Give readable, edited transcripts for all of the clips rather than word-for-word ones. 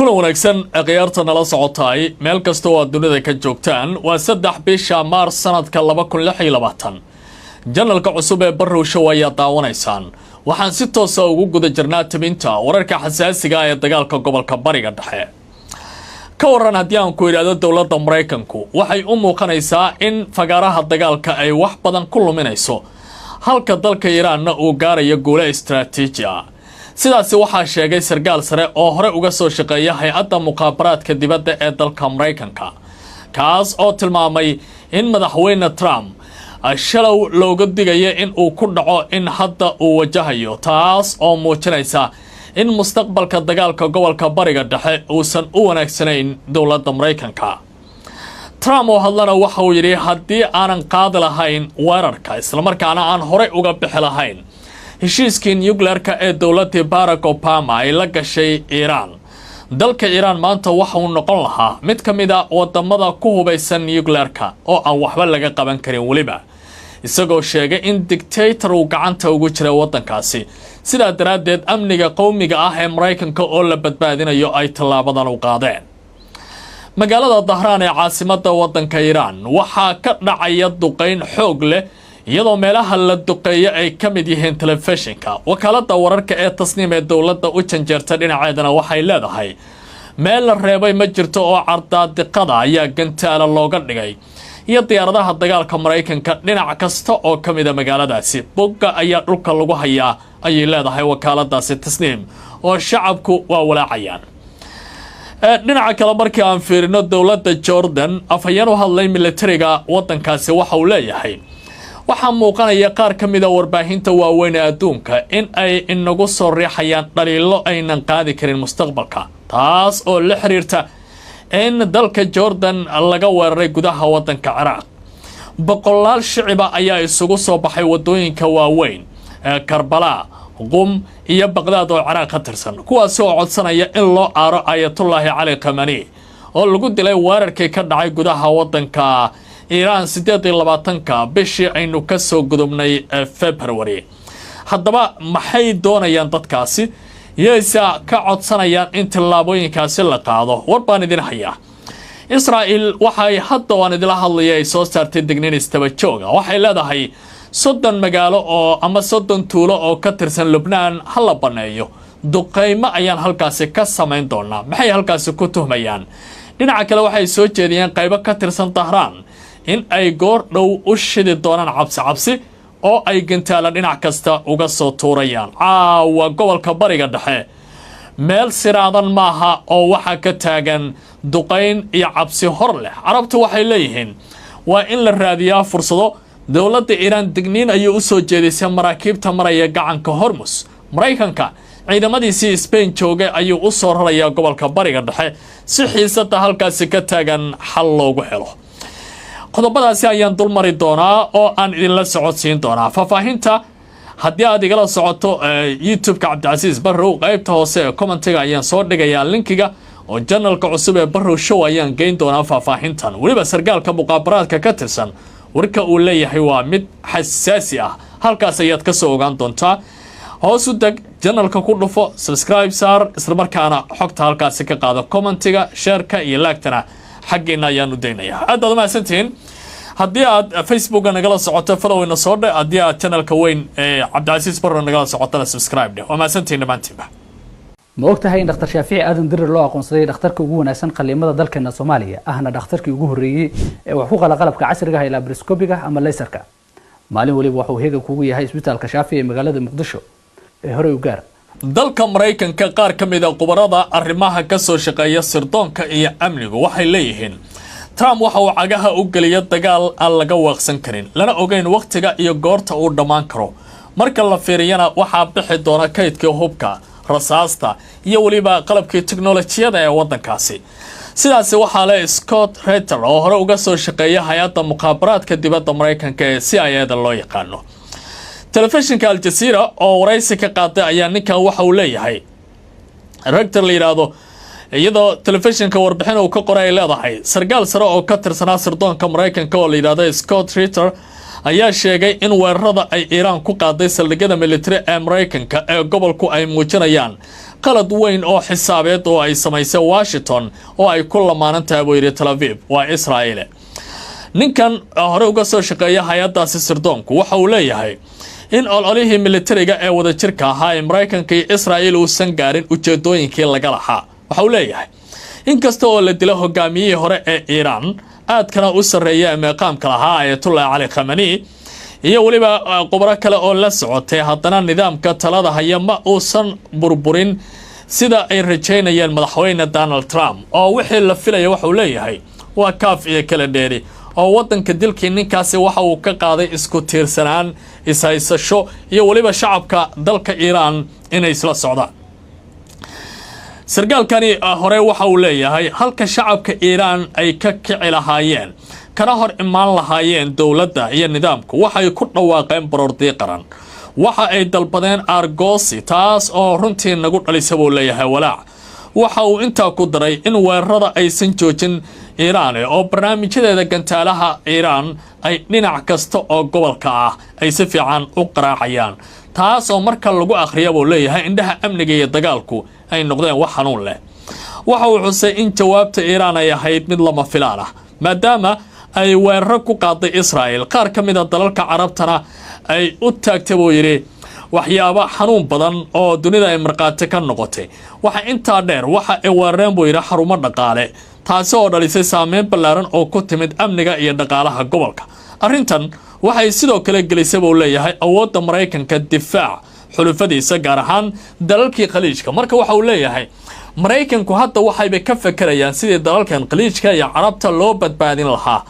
Kulan wanaagsan, khiyaarta nala socotaay meel kasta oo aad dunida ka joogtaan. Waa 3 bisha Maars sanadka 2026. Channelka cusub ee Barrow Show ayaa daawanaysaan. Waxaan si toosa ugu guda jirnaa tabinta wararka xasaasiga ah ee dagaalka gobolka Bariga Dhexe. Ka waran haddii aan ku idhaahdo dowladda Maraykanku waxay u muuqanaysaa in fagaaraha dagaalka ay wax badan ku luminayso, halka dalka Iiraanna uu gaarayo guulo istaraatiiji ah? Sidaasi waxaa sheegay sarkaal sare oo hore uga soo shaqeeya hay-adda mukhaabaraadka dibadda ee dalka Maraykanka, kaas oo tilmaamay in Madaxweyne Trump shalow looga digayo in uu ku dhaco in hadda uu wajahayo, taas oo muujinaysa in mustaqbalka dagaalka gobolka Bariga Dhexe uusan u wanaagsanayn dowladda Maraykanka. Trump oo hadlana waxa uu yidhi: "Haddii aanan qaadi lahayn weerarka, islamarkaana aan horey uga bixi lahayn heshiiskii nuclearka ee dowladdii Barack Obama ay la gashay Iiraan, dalka Iiraan maanta waxa uu noqon lahaa mid ka mid a wadamada ku hubaysan nuclearka oo aan waxba laga qaban karin." Weliba isagoo sheegay in dictator uu gacanta ugu jiray waddankaasi, sidaa daraaddeed amniga qowmiga ah ee Maraykanka oo la badbaadinayo ay tallaabadan u qaadeen. Magaalada Dahraan ee caasimadda waddanka Iiraan waxaa ka dhacaya duqayn xoog leh, iyadoo meelaha la duqeeyo ay ka mid yihiin telefishinka. Wakaaladda wararka ee Tasniim ee dowladda u janjeerta dhinaceedana waxay leedahay meel la reebay ma jirto, oo cardaadiqada ayaa gantaala looga dhigay iyo diyaaradaha dagaalka Maraykanka dhinac kasta oo ka mida magaaladaasi. Bogga ayaa dhulka lagu hayaa, ayay leedahay wakaaladaasi Tasniim, oo shacabku waa walaacayaan. Dhinaca kale markii aan fiirino dowladda Jordan, afhayeen u hadlay militariga waddankaasi waxa uu leeyahay: "Waxaa muuqanaya qaar ka mida warbaahinta waaweyn ee adduunka in ay inagu soo riixayaan dhaliilo aynan qaadi karin mustaqbalka," taas oo la xiriirta in dalka Jordan laga weeraray gudaha waddanka Ciraaq. Boqolaal shiciba ayaa isugu soo baxay waddooyinka waaweyn ee Karbala, Qum iyo Baqdaad oo Ciraaq ka tirsan, kuwaasi oo codsanaya in loo aaro Ayatullaahi Cali Khamani oo lagu dilay weerarkii ka dhacay gudaha waddanka Iiraan 28-ka bishii aynu ka soo gudubnay February. Haddaba maxay doonayaan dadkaasi? Yayse ka codsanayaan in tillaabooyinkaasi la qaado? War baan idin hayaa. Israa'il waxay hadda waan idila hadlaya ay soo saartay digniin istaba jooga. Waxay leedahay 30 magaalo oo ama 30 tuulo oo ka tirsan Lubnaan ha la banneeyo, duqaymo ayaan halkaasi ka samayn doonaa. Maxay halkaasi ku tuhmayaan? Dhinaca kale waxay soo jeediyeen qaybo ka tirsan Dahraan in ay goor dhow u shidi doonaan cabsi cabsi oo ay gantaala dhinac kasta uga soo tuurayaan. Caawa gobolka Bariga Dhexe meel siraadan maaha, oo waxaa ka taagan duqayn iyo cabsi hor leh. Carabtu waxay leeyihiin waa in la raadiyaa fursado. Dowladda Iiraan digniin ayay u soo jeedisay maraakiibta maraya gacanka Hormus. Maraykanka ciidamadiisii Spain joogay ayuu u soo rarayaa gobolka Bariga Dhexe si xiisada halkaasi ka taagan xal loogu helo. Qodobadaasi ayaan dulmari doonaa oo aan idinla socodsiin doonaa faahfaahinta. Haddii aad igala socoto YouTube-ka Cabdicasiis Barrow, qaybta hoose ee commentiga ayaan soo dhigayaa linkiga, oo channelka cusub ee Barrow Show ayaan geyn doonaa faahfaahintan. Weliba sargaalka muqaabaraadka ka tirsan warka uu leeyahay waa mid xasaasi ah, halkaas ayaad ka soo ogaan doontaa. Hoos u deg, channelka ku dhufo, subscribe saar, islamarkaana xogta halkaasi ka qaado. Commentiga, shareka iyo liketana xaggeena ayaan u daynayaa. Aad baad umahadsantihiin. Haddii aad Facebooka nagala socoto, followina soo dhe. Haddii aad channelka weyn ee Cabdicasiis Barro nagala socotana, subscribe dheh. Waa mahadsantihiin dhammaantiinba. Ma og tahay in Dhakhtar Shaafici Aadan Dirir loo aqoonsaday dhakhtarka ugu wanaagsan qaliimada dalkeena Soomaaliya, ahna dhakhtarkii ugu horreeyey ee wax ku qala qalabka casriga ah ee laparoscopiga ama laserka? Maalin waliba waxuu heega kugu yahay Isbitaalka Shaafici ee magaalada Muqdisho ee horey u gaar. Dalka Maraykanka qaar ka mid a khubarada arrimaha ka soo shaqeeya sirdoonka iyo amnigu waxay leeyihiin Trump waxa uu cagaha u geliya dagaal aan laga waaqsan karin, lana ogeyn wakhtiga iyo goorta uu dhammaan karo. Marka la fiiriyana waxaa bixi doona kaydkii hubka, rasaasta iyo weliba qalabkii teknolojiyada ee waddankaasi. Sidaasi waxaa leh Scott Ritter oo hore uga soo shaqeeya hay-adda mukhaabaraadka dibadda Maraykanka ee CIA da loo yaqaano. Telefishinka Aljazeera oo waraysi ka qaaday ayaa ninkan waxa uu leeyahay, Ritter la yidhaahdo, iyadoo telefishinka warbixin uu ka qoray ay leedahay sarkaal sare oo ka tirsanaa sirdoonka Maraykanka oo la yidhahdo Scott Ritter ayaa sheegay in weerarada ay Iiraan ku qaaday saldhigyada militari ee Maraykanka ee gobolku ay muujinayaan Qalad weyn oo xisaabeed oo ay samaysay Washington oo ay ku lamaanan tahay, buu yidhi, Tel Aviv, waa Israa'iil. Ninkan hore uga soo shaqeeya hay-addaasi sirdoonku waxa uu leeyahay in ololihii militariga ee wadajirka ahaa ee Maraykanka iyo Israa'iil uusan gaarin ujeedooyinkii laga lahaa. Waxa uu leeyahay, inkasta oo la dilo hogaamiyihii hore ee Iiraan aadkana u sarreeya ee meeqaamka lahaa, Ayatullah Cali Khamani, iyo weliba khubro kale oo la socotay, haddana nidaamka talada haya ma uusan burburin sida ay rajaynayeen madaxweyne Donald Trump, oo wixii la filaya, waxauu leeyahay, waa kaaf iyo kala dheeri, oo waddanka dilkii ninkaasi waxa uu ka qaaday isku tiirsanaan, ishaysasho iyo weliba shacabka dalka Iiraan inay isla socdaan. Sarkaalkani hore waxa uu leeyahay, halka shacabka Iiraan ay ka kici lahaayeen kana hor imaan lahaayeen dowladda iyo nidaamku, waxay ku dhawaaqeen baroordii qaran, waxa ay dalbadeen aargoosi, taas oo runtii nagu dhalisa, buu leeyahay, walaac. Waxa uu intaa ku daray in weerarada aysan joojin Iiraan oo barnaamijyadeeda gantaalaha Iiraan ay dhinac kasta oo gobolka ah ay si fiican u qaraacayaan, taas oo marka lagu akhriya, buu leeyahay, indhaha amniga iyo dagaalku ay noqdeen wax xanuun leh. Waxa uu xusay in jawaabta Iiraan ay ahayd mid lama filaan ah, maadaama ay weeraro ku qaaday Israa'el, qaar ka mid a dalalka Carabtana ay u taagtay, buu yidhi, waxyaabo xanuun badan oo dunida ay markhaati ka noqotay. Waxa intaa dheer, waxa ay weerareen, buu yidhi, xarumo dhaqaale, taasi oo dhalisay saameyn ballaaran oo ku timid amniga iyo dhaqaalaha gobolka. Arrintan waxay sidoo kale gelisay, buu leeyahay, awoodda Maraykanka difaac xulufadiisa, gaar ahaan dalalkii Khaliijka. Marka waxa uu leeyahay, Maraykanku hadda waxayba ka fekerayaan sidii dalalkan Khaliijka iyo Carabta loo badbaadin lahaa.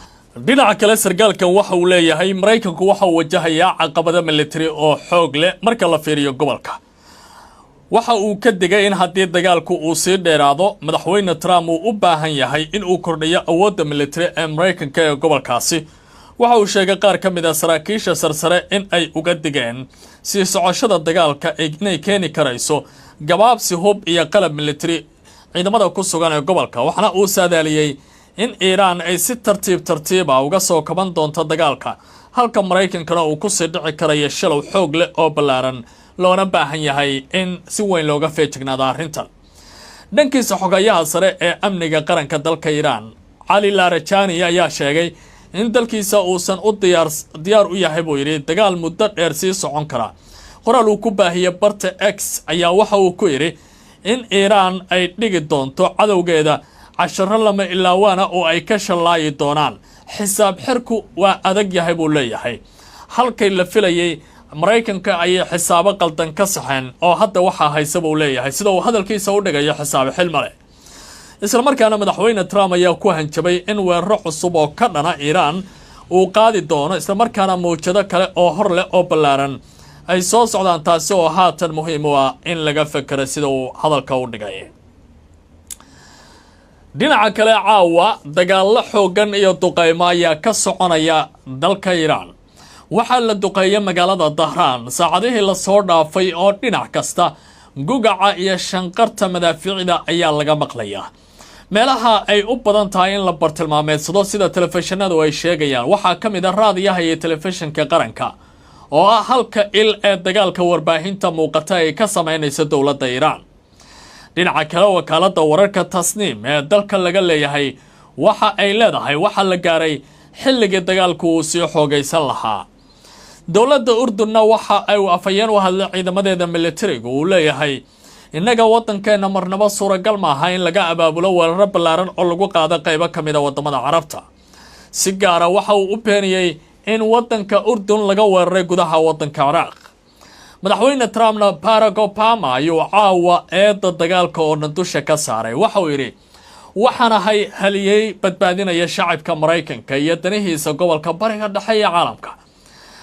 Dhinaca kale, sarkaalkan waxa uu leeyahay, Maraykanku waxa uu wajahayaa caqabado military oo xoog leh marka la fiiriyo gobolka. Waxa uu ka digay in haddii dagaalku uu sii dheeraado, madaxweyne Trump uu u baahan yahay in uu kordhiyo awoodda military ee Maraykanka ee gobolkaasi. Waxa uu sheegay qaar ka mid a saraakiisha sarsare in ay uga digeen sii socoshada dagaalka inay keeni karayso gabaabsi hub iyo qalab military ciidamada ku sugan ee gobolka. Waxaana uu saadaaliyey in Iiraan ay si tartiib tartiiba uga soo kaban doonto dagaalka, halka Maraykankana uu kusii dhici karayo shalow xoog leh oo ballaaran, loona baahan yahay in si weyn looga feejignaado arrintan. Dhankiisa, xogayaha sare ee amniga qaranka dalka Iiraan, Cali Larijani, ayaa sheegay in dalkiisa uusan u diyaar u yahay, buu yidhi, dagaal muddo dheer sii socon kara. Qoraal uu ku baahiyey barta X ayaa waxa uu ku yidhi in Iiraan ay dhigi doonto cadowgeeda casharo lama ilaawaana oo ay ka shallaayi doonaan. Xisaab xirku waa adag yahay, buu leeyahay. Halkay la filayay Maraykanka ayay xisaabo qaldan ka saxeen, oo hadda waxaa haysa, buu leeyahay, sida uu hadalkiisa u dhigayo, xisaabo xil male. Isla markaana madaxweyne Trump ayaa ku hanjabay in weeraro cusub oo ka dhana Iiraan uu qaadi doono, islamarkaana mawjado kale oo hor leh oo ballaaran ay soo socdaan, taasi oo haatan muhiim u ah in laga fekero, sida uu hadalka u dhigay. Dhinaca kale, caawa dagaallo xooggan iyo duqeymo ayaa ka soconaya dalka Iiraan. Waxaa la duqeeyay magaalada Dahraan saacadihii lasoo dhaafay, oo dhinac kasta gugaca iyo shanqarta madaafiicda ayaa laga maqlayaa. Meelaha ay u badan tahay in la bartilmaameedsado, sida telefishinadu ay sheegayaan, waxaa ka mid a raadiyaha iyo telefishinka qaranka, oo ah halka il ee dagaalka warbaahinta muuqata ay ka sameynaysa dowladda Iiraan. Dhinaca kale, wakaaladda wararka Tasniim ee dalka laga leeyahay waxa ay leedahay, waxaa la gaaray xilligii dagaalku uu sii xoogaysan lahaa. Dowladda Urdunna waxa ay afhayeen u hadlay ciidamadeeda militarigu uu leeyahay, innaga waddankeenna marnabo suuragal maaha in laga abaabulo weeraro ballaaran oo lagu qaado qaybo ka mid a waddamada Carabta. Si gaara waxa uu u beeniyey in waddanka Urdun laga weeraray gudaha waddanka Ciraaq. Madaxweyne Trumpna Barack Obama ayuu caawa eedda dagaalka oo dhan dusha ka saaray. Waxa uu yidhi, waxaan ahay haliyey badbaadinaya shacabka Maraykanka iyo danihiisa gobolka Bariga Dhexe iyo caalamka.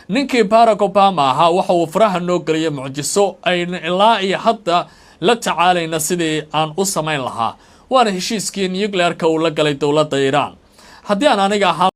Ninkii Barack Obama ahaa waxa uu faraha noo geliyay mucjiso aynu ilaa iyo hadda la tacaalayna sidii aan u samayn lahaa, waana heshiiskii nuclearka uu la galay dowladda Iiraan. Haddii aan aniga ahaan